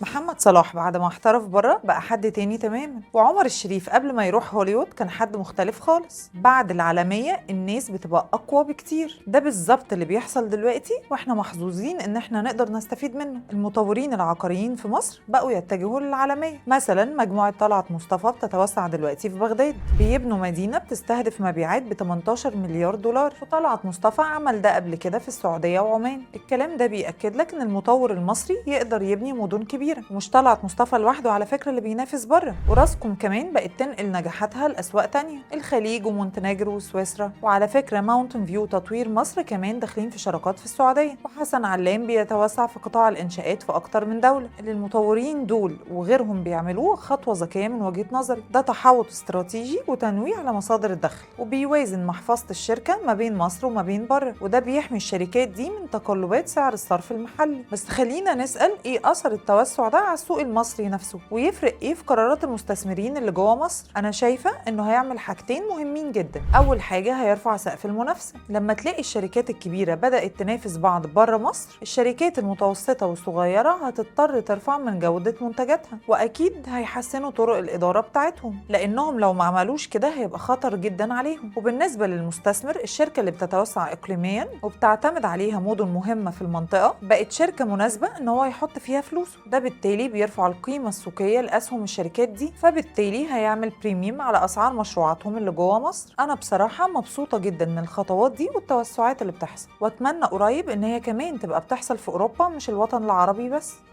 محمد صلاح بعد ما احترف بره بقى حد تاني تماما، وعمر الشريف قبل ما يروح هوليوود كان حد مختلف خالص. بعد العالمية الناس بتبقى أقوى بكتير. ده بالظبط اللي بيحصل دلوقتي، واحنا محظوظين ان احنا نقدر نستفيد منه. المطورين العقاريين في مصر بقوا يتجهوا للعالمية. مثلا مجموعة طلعت مصطفى بتتوسع دلوقتي في بغداد، بيبنوا مدينة بتستهدف مبيعات ب 18 مليار دولار، وطلعت مصطفى عمل ده قبل كده في السعودية وعمان. الكلام ده بيأكد لك ان المطور المصري يقدر يبني مدن كبيرة، ومش طلعت مصطفى لوحده على فكرة اللي بينافس بره. وراسكوم كمان بقت تنقل نجاحاتها لأسواق تانية، الخليج ومونتينيجرو وسويسرا. وعلى فكرة ماونتن فيو تطوير مصر كمان داخلين في شراكات في السعودية، وحسن علام بيتوسع في قطاع الإنشاءات في أكتر من دولة. اللي المطورين دول وغيرهم بيعملوه خطوة ذكية من وجهة نظري. ده تحوط استراتيجي وتنويع لمصادر الدخل، وبيوازن محفظة الشركة ما بين مصر وما بين بره، وده بيحمي الشركات دي من تقلبات سعر الصرف المحلي. بس خلينا نسأل، ايه أثر التوسع ده على السوق المصري نفسه، ويفرق ايه في قرارات المستثمرين اللي جوه مصر؟ انا شايفة انه هيعمل حاجتين مهمين جدا. اول حاجة هيرفع سقف المنافسة. لما تلاقي الشركات الكبيرة بدأت تنافس بعض بره مصر، الشركات المتوسطة والصغيرة هتضطر ترفع من جودة منتجاتها، واكيد هيحسنوا طرق الإدارة بتاعتهم، لانهم لو ما عملوش كده هيبقى خطر جدا عليهم. وبالنسبة للمستثمر، الشركة اللي بتتوسع اقليميا وبتعتمد عليها مدن مهمة في المنطقة بقت شركة مناسبة ان هو يحط فيها فلوسه. ده بالتالي بيرفع القيمة السوقية لأسهم الشركات دي، فبالتالي هيعمل premium على أسعار مشروعاتهم اللي جوه مصر. أنا بصراحة مبسوطة جدا من الخطوات دي والتوسعات اللي بتحصل، وأتمنى قريب إن هي كمان تبقى بتحصل في أوروبا مش الوطن العربي بس.